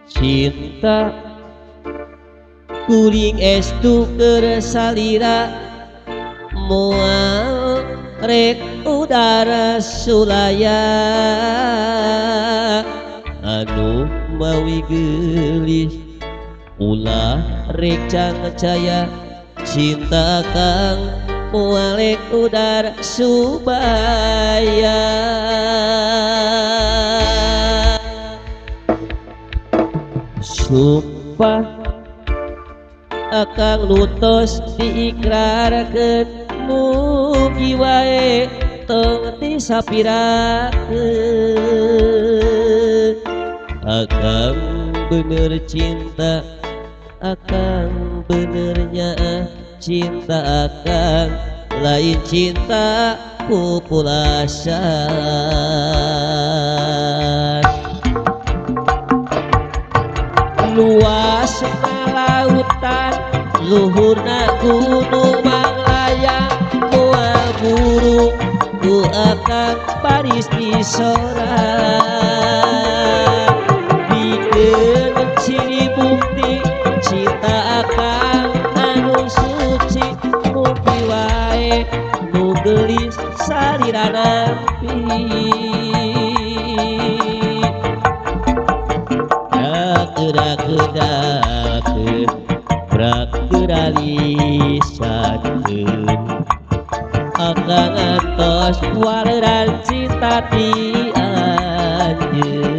Cinta kuring estu keur salira moal rek udara sulaya anu mawi geulis ulah rek cangcaya cinta kang moal rek udara subaya. Sumpah akang lutos diikrarkeun mugi wae tong disapirakeun. Akang bener cinta, akang benernya cinta akang lain cinta pupulasan. Luas lautan luhurna gunung manglayang moal burung ku akang paris disorang. Bikeun ciri bukti cinta akang anu suci mugi wae nu geulis salira nampi. Gerak-gerak prak-geralisankeun akang antos waleran cinta ti anjeun.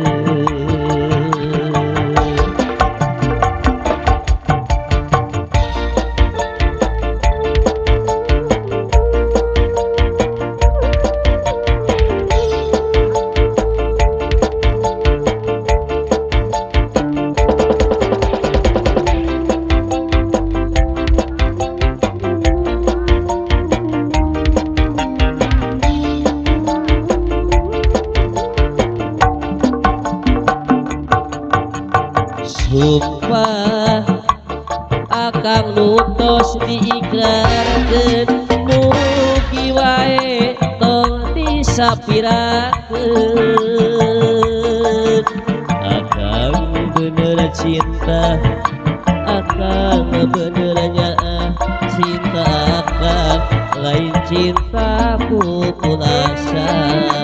Sumpah akang nutos diikrarkeun mugi wae tong disapirakeun. Akang bener cinta, akang bener nyaah cinta akang lain cinta pupulasan.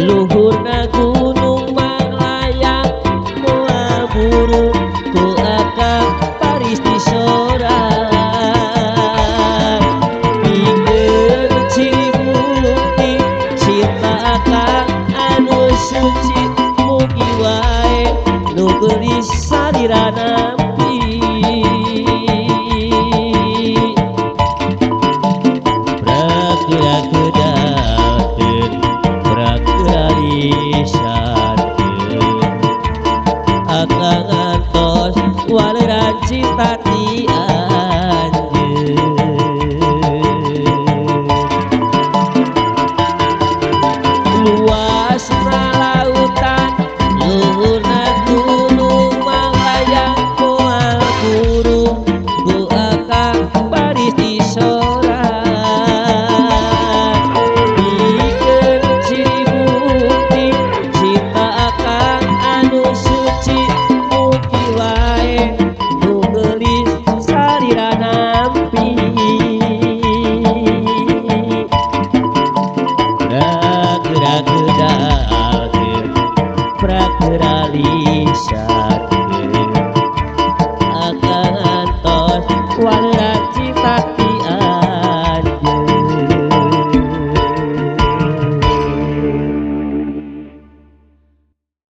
Luhurna gunung manglayang moal burung ku akang paris disorang. Bikeun ciri bukti cinta akang anu suci mugi wae nu geulis salira nampi. Prak-gerak-gerak akang antos waleran cinta ti anjeun. Luasna lautan luhurna gunung manglayang moal burung ku akang paris disorang. Bikeun ciri bukti cinta akang anu suci mugi wae nu geulis salira nampi. Prak-gerak-gerak prak-geralisankeun